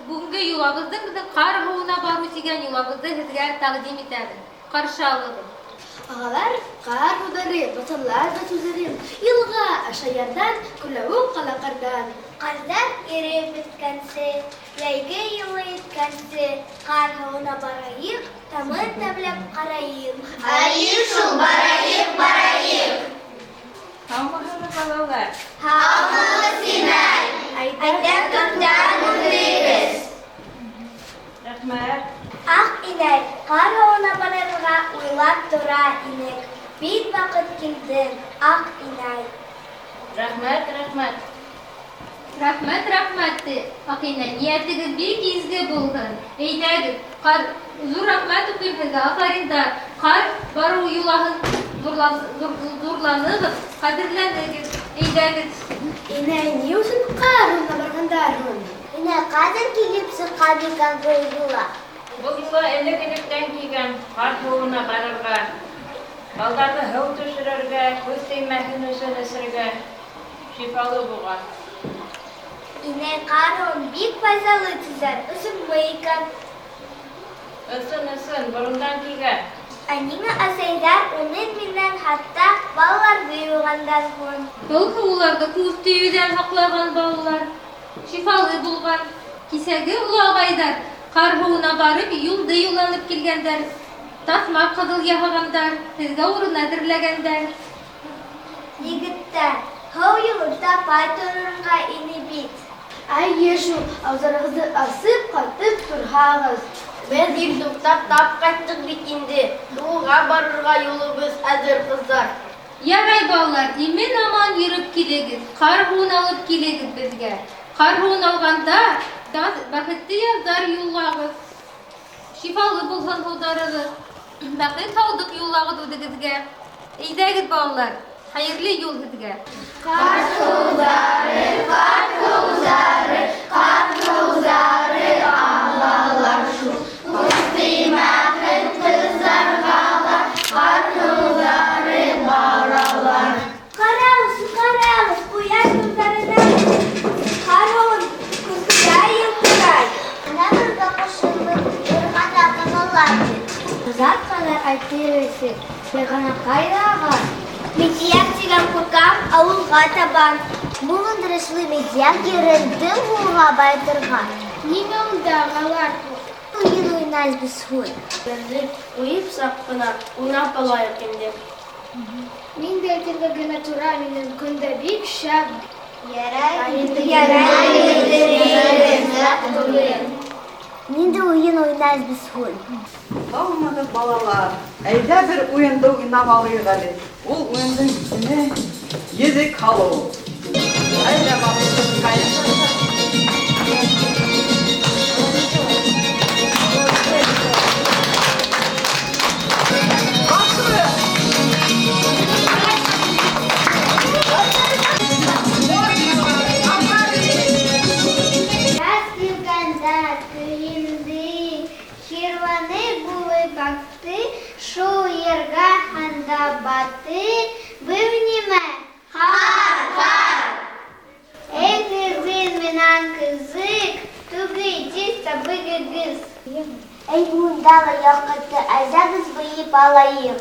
Бүгенге йолабыҙҙың беҙҙең ҡар һыуына барыу тигән йолабыҙҙы һеҙгә тәҡдим итәбеҙ. Ҡаршы алығыҙ. Ағалар ҡар һыуҙары, баҫалар ҙа сүлдәре. Йылға аша ярҙан, күләүек ҡала ҡарҙан. Ҡарҙар иреп бөткәнсе, йәйге йылы еткәнсе, ҡар һыуына барайыҡ, тамын тәмләп ҡарайыҡ. Айыҡ шул, барайыҡ, барайыҡ. Һаумыһығыҙ, балалар? Һаумыһығыҙ, инәй. Әйҙә, күптән күрмәйбеҙ. Рәхмәт. Аҡ инәй, ҡар һыуына барырға уйлап тора инек. Бик ваҡыт килдең, аҡ инәй. Рәхмәт, рәхмәт. Рәхмәт, рәхмәт, ти, Аҡ инәй. Ниәтегеҙ бик изге булһын. Әйҙәгеҙ, ҡар, ҙур рәхмәт уҡыйм һеҙгә, афариндар. Ҡар барыу йолаһын ҙурланығыҙ, ҡәҙерләнегеҙ. Әйҙәгеҙ. Инәй, ни өсөн ҡар һыуына барғандар һуң? Инәй, ҡайҙан килеп сыҡҡан икән был йола? Был йола элек-электән килгән ҡар һыуына барырға, балдарҙы һыу төшөрөргә, күҙ теймәһен өсөн эсергә шифалы булған. Инәй, ҡар һыуын бик файҙалы тиҙәр, ысынмы икән? Ысын, ысын, борондан килгән. Ә ниңә әсәйҙәр уның менән хатта балаларҙы йыуғандар һуң? Был һыу уларҙы күҙ тейеүҙән һаҡлаған, балалар. Шифалы булған. Кисәге оло ағайҙар ҡар һыуына барып, юлды юлланып килгәндәр. Таҫма ҡыҙыл яһағандар, һеҙгә урын әҙерләгәндәр. Егеттәр, һыу юлын тапай торорға ине бит. Әйе шул, ауыҙҙарығыҙҙы асып ҡатып торһағыҙ. Беҙ иртүктәп тап ҡайттыҡ бит инде. Һыуға барырға юлыбыҙ әҙер, ҡыҙҙар. Ярай, балалар, имен-аман йөрөп килегеҙ, ҡар һыуын алып килегеҙ беҙгә. Ҡар һыуын алғанда, бәхетте яҙҙар юллағыҙ. Шифалы булһын һыуҙарығыҙ. Бәхет һауҙыҡ юллағыҙ үҙегеҙгә. Әйҙәгеҙ, балалар, хәйерле юл һеҙгә. Ҡар һыуҙары, ҡар һыуҙары, ҡар һыуҙары ағалар шул. Күҙ теймәһен ҡыҙҙарға ла, ҡар һыуҙары баралар. Ҡарағыҙ, ҡарағыҙ, ҡояш нурҙарына ҡар һыуын көҙгөләй йылтырай. Бына бергә ҡушылып йырға ҡыҙалар бит. Озаҡ ҡалыр әйтер өсөн, йылғаны ҡайҙа аға? Медияр тигән ҡурҡам ауылға табан. Был улдырышлы медияр ерен дым һыуға байытырға. Ниңә унда ағалар һуң? Уйын уйнайбыҙ һуң. Беҙҙе уйып саҡ ҡына уйнап алайыҡ инде. Мин дә әйтергә генә тора, минең көн дә бик шәп. Ярай, Ярай. Ниндәй уйын уйнайбыҙ һуң? Һаумыһығыҙ, балалар. Әйҙә бер уйынды уйнап алайыҡ әле. Ул уйындың исеме Йөҙөк һалыу. Әйҙә, матур. Яҙ килгәндә көйөндө, Ширманы буйлап аҡты, шул йырға һанда батты. Был нимә? Ҡар, ҡар. Эй, ҡырбын менән ҡыҙыҡ, түгел, тиҙ табығыҙ. Эй, унда ла яҡты, әйҙәгеҙ бейеп алайыҡ.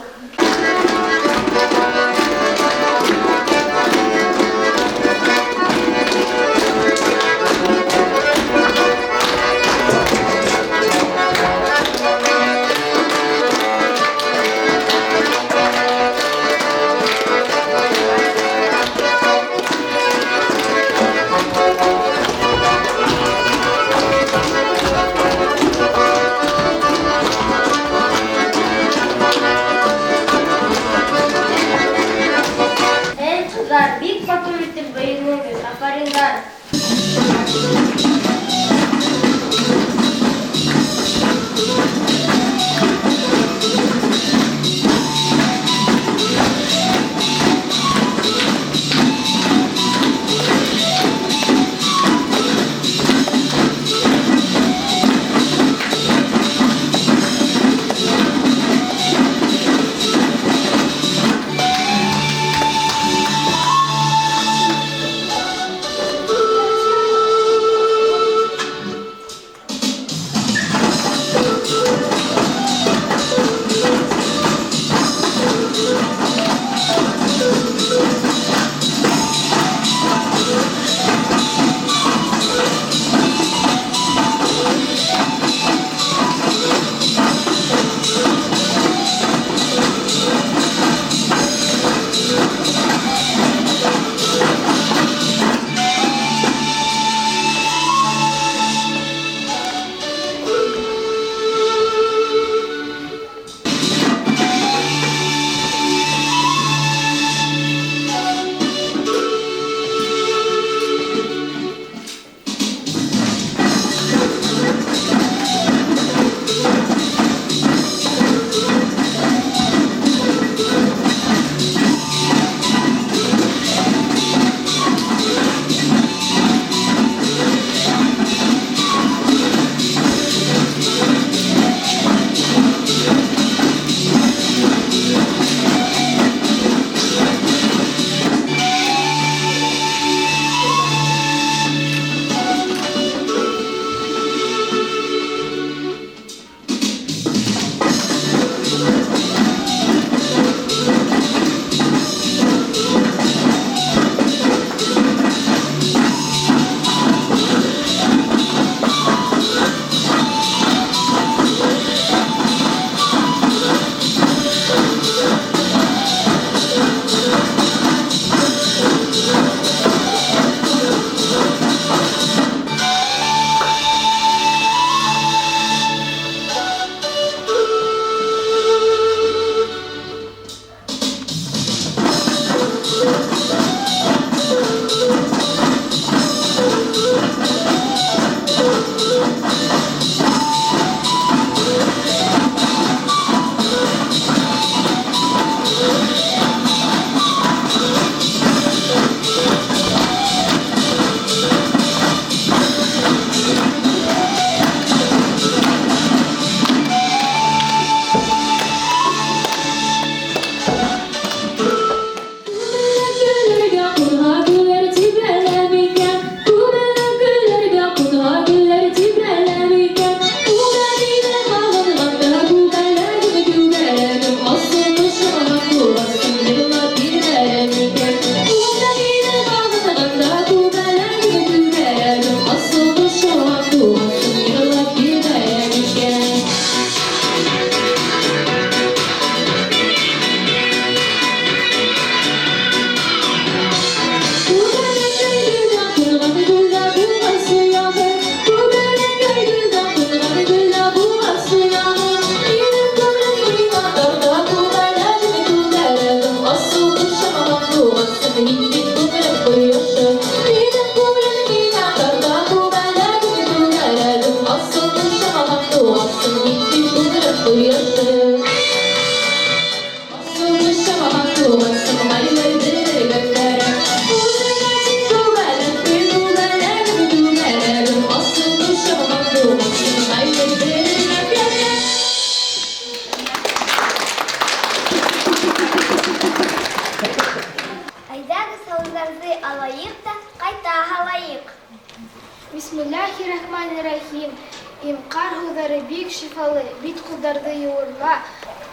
Им ҡар һыуҙары бик шифалы, бит ҡулдарҙы йыуырға,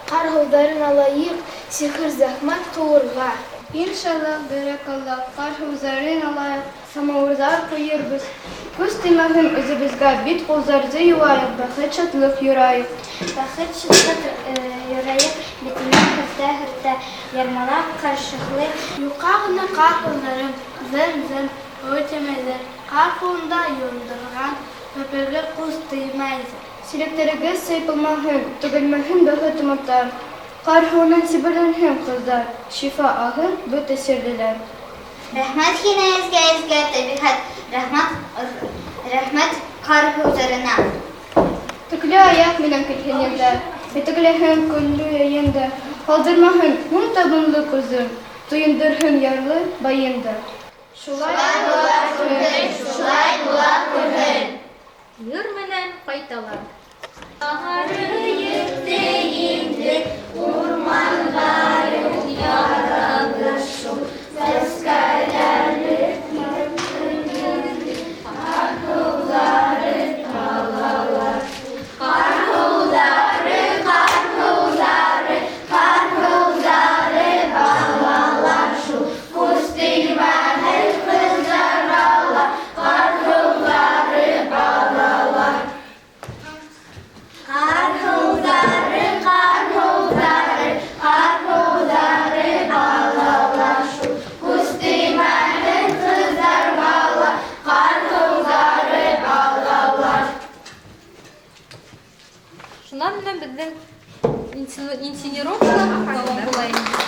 ҡар һыуҙарын алайыҡ, сихыр-зәхмәт ҡыуырға. Иншалла, бәрәкалла, ҡар һыуҙарын алайыҡ, самауырҙар ҡуйырбыҙ. Күҙ теймәһен үҙебеҙгә, бит ҡулдарҙы йыуайыҡ, бәхет-шатлыҡ юрайыҡ. Бәхет-шатлыҡ юрайыҡ, битенә һөртә-һөртә, ярмалап ҡаршыҡлы. Юҡҡа ғына ҡар һыуҙарын зым-зым һыу тимәйҙәр, ҡар һыуында йыуындырған бәпәйгә күҙ теймәйҙер. Силәктәрегеҙ сайпылмаһын, түгелмәһен бәхет омоттар. Ҡар һыуынан сибәрләнһен ҡыҙҙар, шифа алһын бөтә сирлеләр. Рәхмәт һиңә, изге, изге тәбиғәт, рәхмәт, рәхмәт ҡар һыуҙарына. Төклө аяҡ менән килһен йылдар, етәкләһен көллө йыйын да, ҡалдырмаһын муң табынлы көҙөн, туйындырһын ярлы байын да. Шулай була күрһен, шулай була күрһен. Йыр менән ҡайталар. Ары етте инде, урмандар яралды шул, сәскәләре ҡар һыуҙары талалар. Ҡар һыуҙары, ҡар һыуҙары, ҡар һыуҙары балалар шул, күҙ теймәһен ҡыҙҙарға ла, ҡар һыуҙары балалар. Ҡар һыуҙары, ҡар һыуҙары, ҡар һыуҙары балалар шул, күҙ теймәһен ҡыҙҙарға ла, ҡар һыуҙары балалар. Шунан менән беҙҙең инсценировка тамам була инде.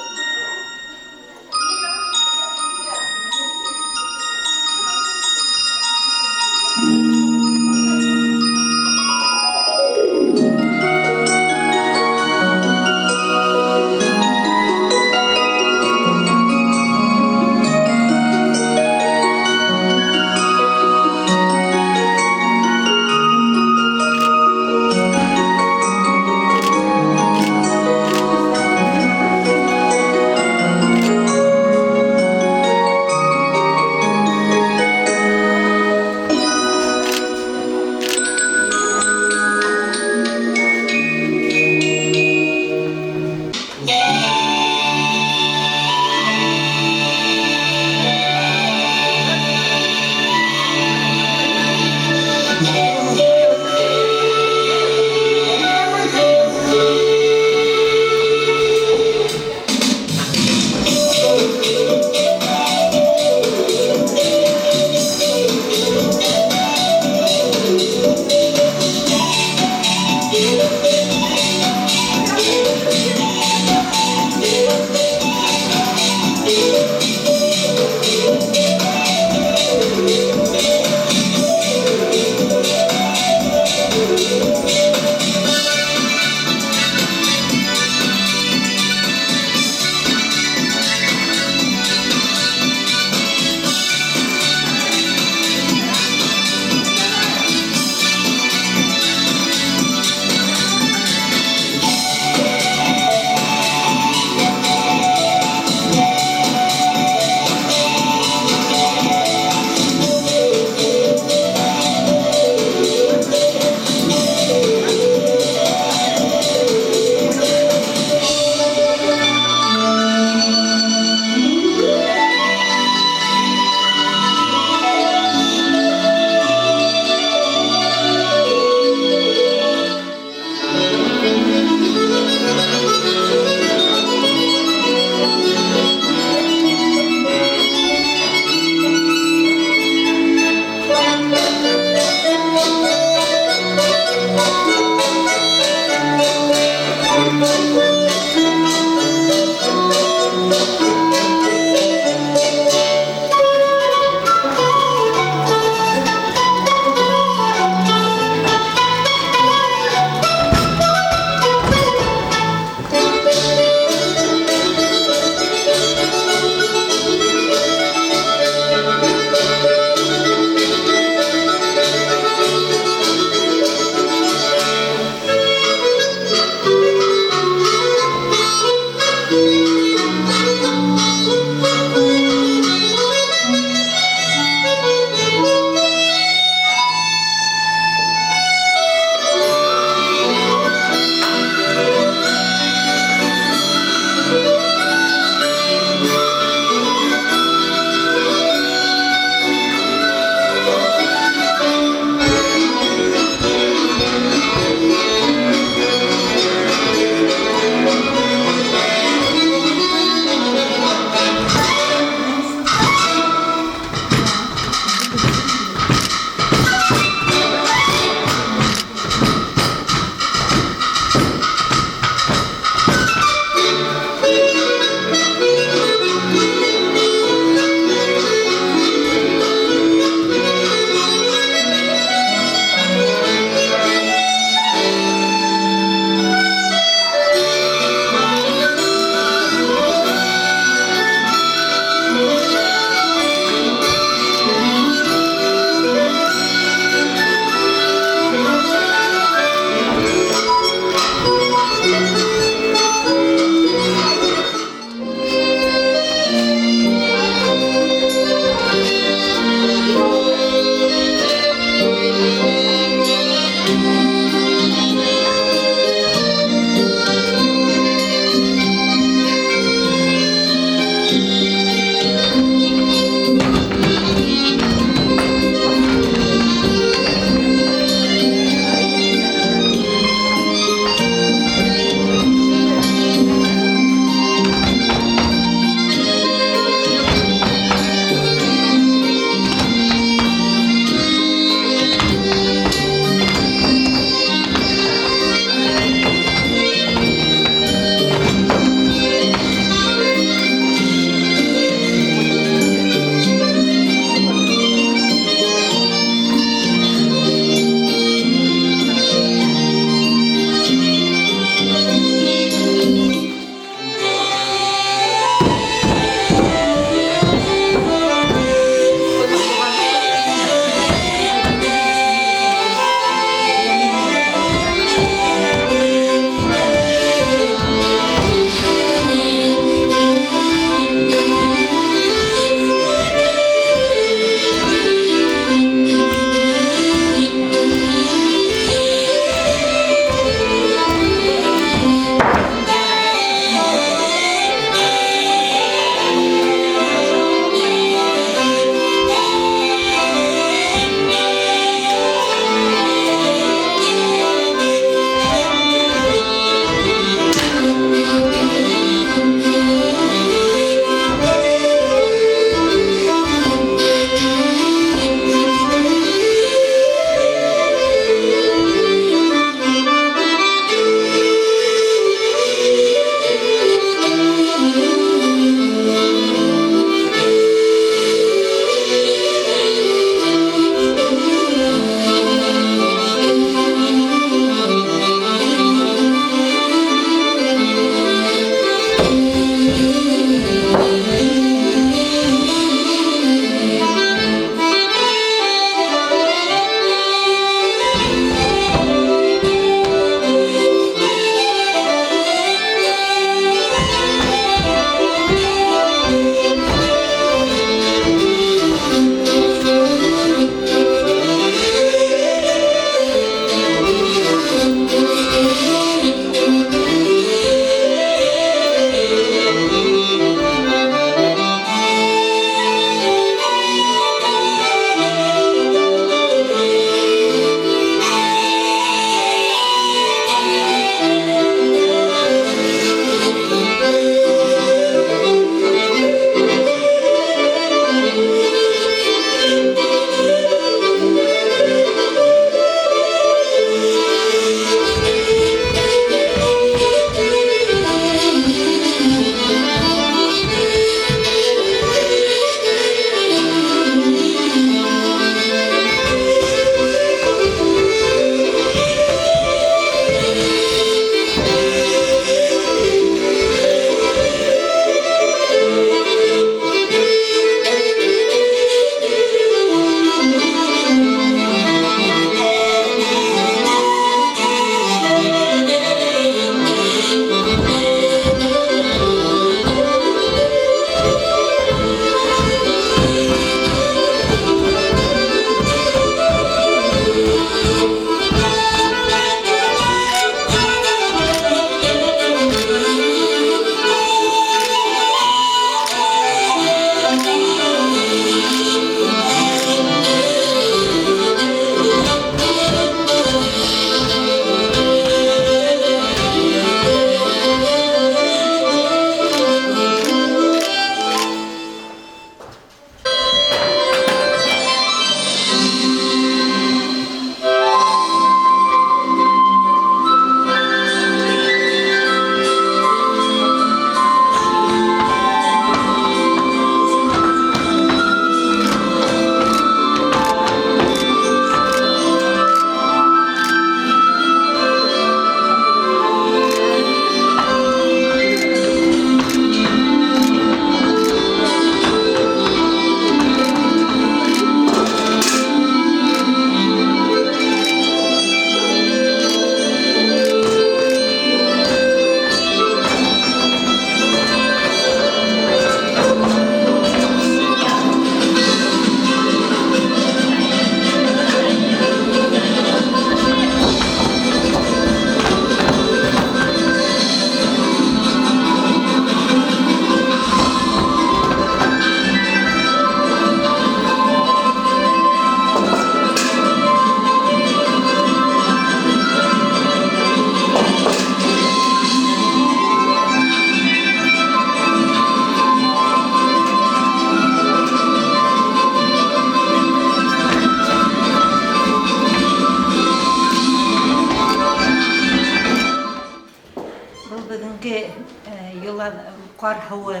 Ҡар һыуы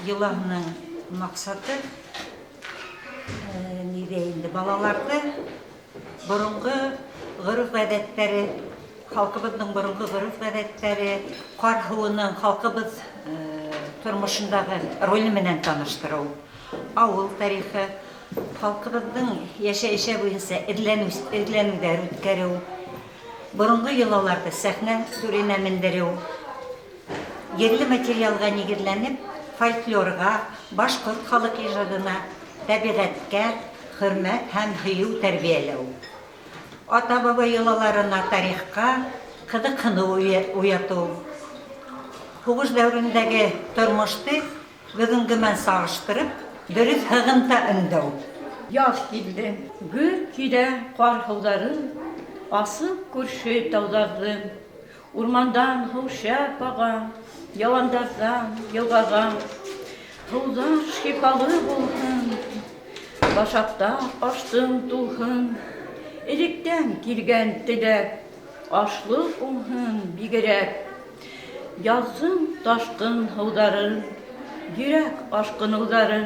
йолаһының маҡсаты ниҙә инде балаларҙы боронғо ғөрөф-ғәҙәттәре, халҡыбыҙҙың боронғо ғөрөф-ғәҙәттәре, ҡар һыуының халҡыбыҙ тормошондағы роле менән таныштырыу, ауыл тарихы, халҡыбыҙҙың йәшәйеше буйынса эҙләнеүҙәр үткәреү, боронғо йолаларҙы сәхнә түренә мендереү, ерле материалға нигеҙләнеп, фольклорға, башҡорт халыҡ ижадына, тәбиғәткә хөрмәт һәм һөйөү тәрбиәләү, ата-баба йолаларына, тарихҡа ҡыҙыҡһыныу уятыу, һуғыш дәүерендәге тормошто бөгөнгө менән сағыштырып, дөрөҫ һығымта өндәү. Яҙ килде, гөр килә ҡар һыуҙары, асыҡ күрше тауҙарҙы, урмандан һыу шәп аға, яландарҙан йылғаға. Һыуҙар шифалы булһын, башаҡта аштың тулһын, электән килгән теләк, ашлыҡ уңһын бигерәк. Яҙҙың ташҡын һыуҙары, йөрәк ашҡыныуҙары,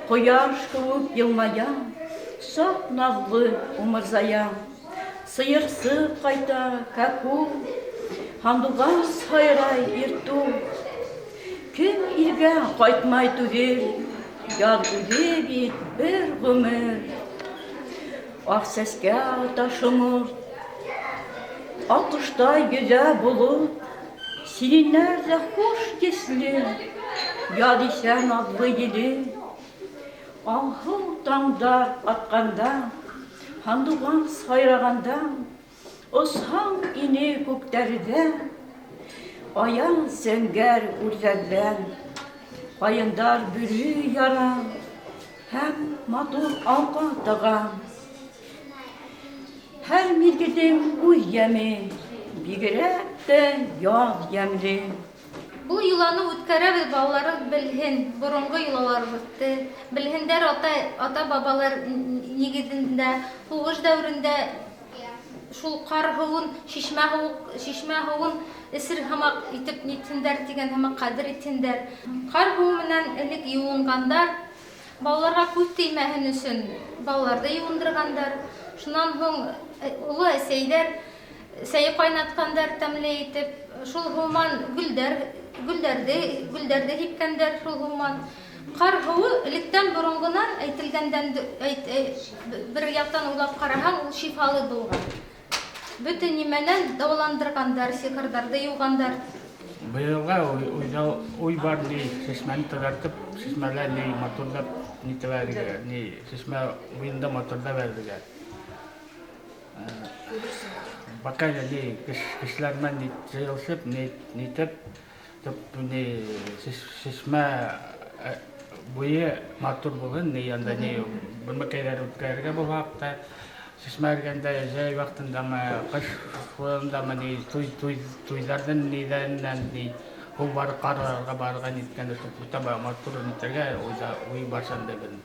ҡояш кеүек йылмая, саф наҙлы умырзая. Сыйырсыҡ ҡайта, кәкүк, һандуғас һайрай иртүк. Кем илгә ҡайтмай түҙер, яҙ үҙе бит бер ғүмер. Аҡ сәскә ата шоморт, аҡҡоштай йөҙә болот, сиренәр ҙә хуш еҫле, яҙ иҫә наҙлы еле. Алһыу таңдар атҡанда, һандуғас һайрағанда, осһаң ине күктәрҙә, аяҙ зәңгәр үрҙәрҙән, ҡайындар бөрө яра, һәм матур алҡа таға. Һәр миҙгелдең үҙ йәме, бигерәк тә яҙ йәмле. Был йоланы үткәрәбеҙ, балаларыбыҙ белһен, боронғо йолаларыбыҙҙы белһендәр, ата-бабалар нигеҙендә, һуғыш дәүерендә шул ҡар һыуын, шишмә һыуын эсер һымаҡ итеп нитһендәр тигән һымаҡ ҡәҙер итһендәр. Ҡар һыуы менән элек йыуынғандар, балаларға күҙ теймәһен өсөн балаларҙы йыуындырғандар. Шунан һуң оло әсәйҙәр сәй ҡайнатҡандар тәмле итеп, шул һыуман гөлдәрҙе һипкәндәр шул һыуман. Ҡар һыуы электән боронғонан әйтелгәндән бер яҡтан уйлап ҡараһаң, ул шифалы булған. Бөтөн нимәнән дауаландырғандар, сихырҙарҙы йыуғандар. Быйылға уй бар, ни шишмәне таҙартып, шишмәләр ни матурлап нитәләргә, ни шишмә буйында матурлап бәрергә. Бака ни кешеләр менән ни йыйылышып, ни нитеп, ни шишмә буйы матур булһын, ни анда ни бөрмәкәйҙәр үткәрергә булһаҡ та, шишмә эргәндә йәй ваҡытындамы, ҡыш ваҡытындамы, ни туйҙарҙың ниҙәренән ни һыу бар ҡарарға барырға ниткәндә шул бөтә матур нитергә уй бар шунда беҙҙең.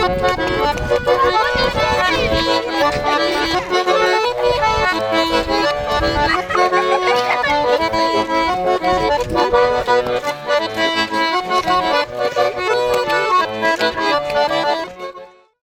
Thank you.